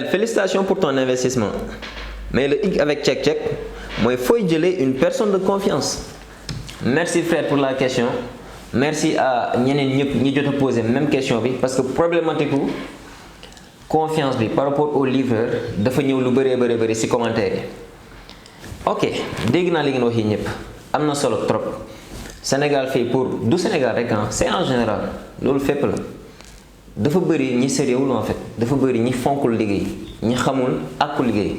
Félicitations pour ton investissement. Mais le hic avec check, moi, il faut geler une personne de confiance. Merci frère pour la question. Merci à ñeneen ñëpp ñi jot a poser même question bi parce que problématique confiance bi par rapport au livreur dafa ñëw lu bëree ci commentaire yi. Ok dégg naa li ngeen wax yi ñëpp am na solo trop Sénégal fii pour du Sénégal rek c'est en général loolu fépp la dafa bëri ñi sérieux en fait dafa bëri ñi fonkul liggéey ñi xamul àqu liggéey.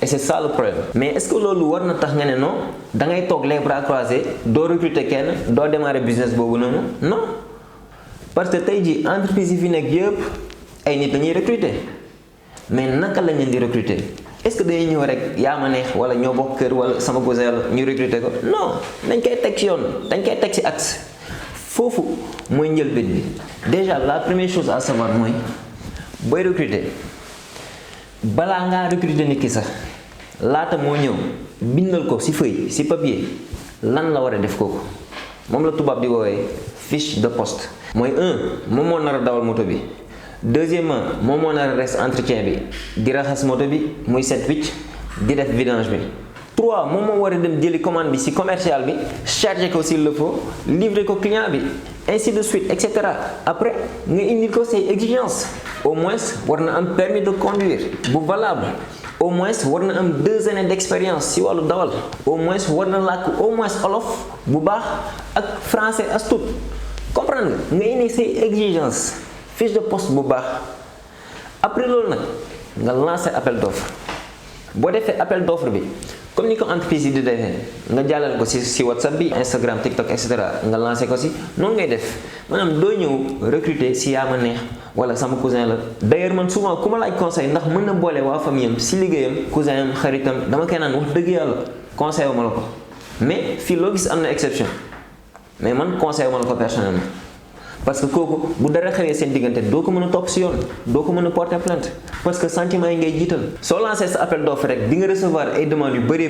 Et c'est ça le problème. Mais est-ce que loolu war na tax nga ne non da ngay toog les bras croisés doo recruter kenn doo démarrer business boobu noonu non parce que tey jii entreprise yi fi nekk yëpp ay nit dañuy recruter mais naka lañ leen di recruter est-ce que day ñëw rek yaa ma neex wala ñoo bokk kër wala sama cousin la ñu recruter ko non dañ koy teg ci yoon dañ koy teg ci axe foofu mooy njëlbeen bi déjà la première chose à savoir mooy booy recruter balaa ngaa recruter nit ki sax laata moo ñëw bindal ko ci feuille ci papier lan la war a def kooku moom la tubaab di woowee fiche de poste mooy moom moo nar a dawal moto bi deuxièmement moom moo nar a res entretien bi di raxas moto bi muy set wicc di def vidange bi 3 moom moo war a dem jëli commande bi ci commercial bi charger ko s'il le faut livrer ko client bi ainsi de suite etc. après nga indil ko say exigences au moins war na am permis de conduire bu valable au moins war na am 2 années d'expérience ci wàllu dawal au moins war na làkk au moins olof bu baax ak français as tuut comprendre nga indi say exigences fiche de poste bu baax après loolu nag nga lancer appel d'offre boo defee appel d'offre bi comme ni ko entreprise yi di defee nga jàllale ko ci WhatsApp bi Instagram TikTok etc. nga lancer ko ci noonu ngay def maanaam doo ñëw recruter ci yaa ma neex wala sama cousin la d'ailleurs man souvent ku ma laaj conseil ndax mën na boole waa famille am ci liggéeyam cousin am xaritam dama koy naan wax dëgg yàlla conseil wu ma la ko mais fii loo gis am na exception mais man conseil wu ma la ko personnellement parce que kooku bu dara xewee seen diggante doo ko mën a topp ci yoon doo ko mën a porter plainte parce que sentiment yi ngay jiital soo lancé sa appel d'offre rek di nga recevoir ay demandes yu bëree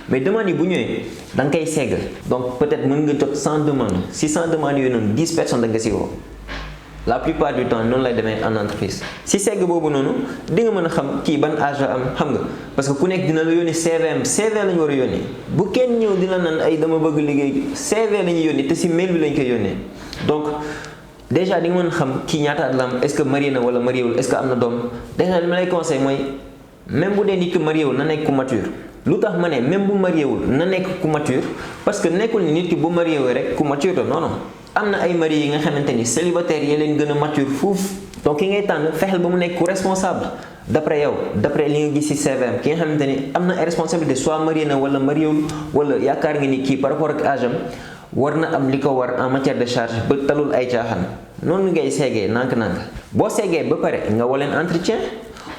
mais demandes yi bu ñëwee da nga koy segg donc peut-être mën nga jot 100 demandes si 100 demandes yooyu noonu 10 personnes da nga ci woo la plupart du temps noonu lay demee en entreprise si segg boobu noonu di nga mën a xam kii ban âge la am xam nga parce que ku nekk dina la yónni CV la ñu war a yónni bu kenn ñëw dina naan ay dama bëgg liggéey CV la ñuy yónni te si mail bi lañ koy yónnee donc déjà di nga mën a xam kii ñaata at la am est-ce que marié na wala marié wul est-ce que am na doom déjà li ma lay conseil mooy même bu dee nit ki marié wul na nekk ku mature lu tax ma ne même bu marié wul na nekk ku mature parce que nekkul ni nit ki bu marié wul rek ku mature la non am na ay mariés yi nga xamante ni célibataires yi leen gën a mature fuuf donc ki ngay tànn fexeel ba mu nekk ku responsable d'après yow d'après li nga gis ci CVM ki nga xamante ni am na ay responsabilité soit marié na wala marié wul wala yaakaar nga ni kii par rapport ak âge am war na am li ko war en matière de charge ba talul ay caaxaan noonu ngay seegee nànk-nànk boo seegee ba pare nga waleen entretien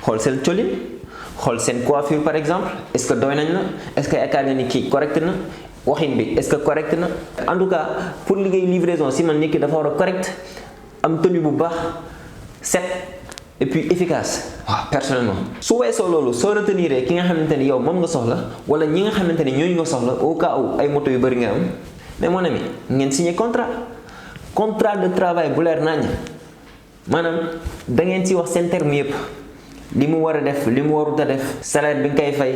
xool seen colin xool seen coiffure par exemple est-ce que doy nañ la est-ce que yaakaar nga ni kii correct na waxin bi est-ce que correct na en tout cas pour liggéey livraison si man nit ki dafa war a correct am tenue bu baax set et puis efficace personnellement su weesoo loolu soo retenir ki nga xamante ni yow moom nga soxla wala ñi nga xamante ni ñooñu nga soxla au cas où ay moto yu bëri nga am mais mon ami ngeen signé contrat de travail bu leer nañ maanaam da ngeen ci wax seen terme yëpp li mu war a def li mu warut a def salaire bi nga koy fay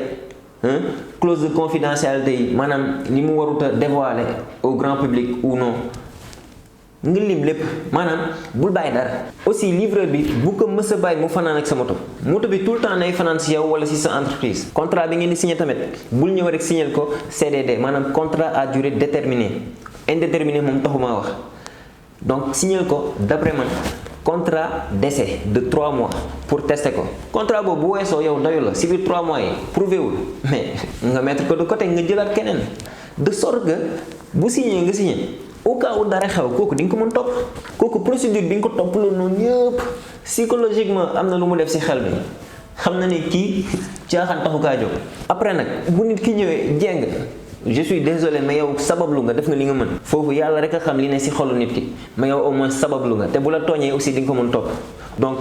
clause de confidentialité yi maanaam li mu warut a dévoiler au grand public ou non nga lim lépp maanaam bul bàyyi dara aussi livreur bi bu ko mës a bàyyi mu fanaan ak sa moto bi tout le temps nay fanaan si yow wala si sa entreprise contrat bi ngeen di signé tamit bul ñëw rek signé ko CDD maanaam contrat à durée déterminée indéterminée moom taxumaa wax donc signé ko d'après man contrat d'essai de 3 mois pour tester ko contrat boobu bu weesoo yow doyu la si biir 3 mois yi prouvé wul mais nga mettre ko de côté nga jëlaat keneen de sorte que bu signé nga signé au cas où dara xew kooku di nga ko mën topp kooku procédure bi nga ko topp loolu noonu yëpp psychologiquement am na lu mu def si xel bi xam na ni kii caaxaan taxu kaa jóg après nag bu nit ki ñëwee jéng je suis désolé mais yow sabablu nga def nga li nga mën foofu yàlla rek a xam li ne si xolu nit ki mais yow au moins sabablu nga te bu la tooñee aussi di nga ko mën topp donc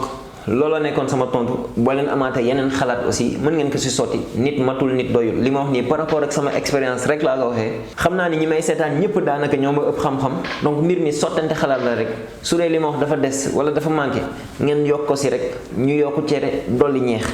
looloo nekkoon sama tontu boo leen amaatee yeneen xalaat aussi mën ngeen ko si sotti nit matul nit doyul li ma wax nii par rapport ak sama expérience rek laa ko waxee xam naa ni ñi may seetaan ñëpp daanaka ñoo ma ëpp xam-xam donc mbir mi sottante xalaat la rek su dee li ma wax dafa des wala dafa manqué ngeen yokk ko si rek ñu yokku cere dolli ñeex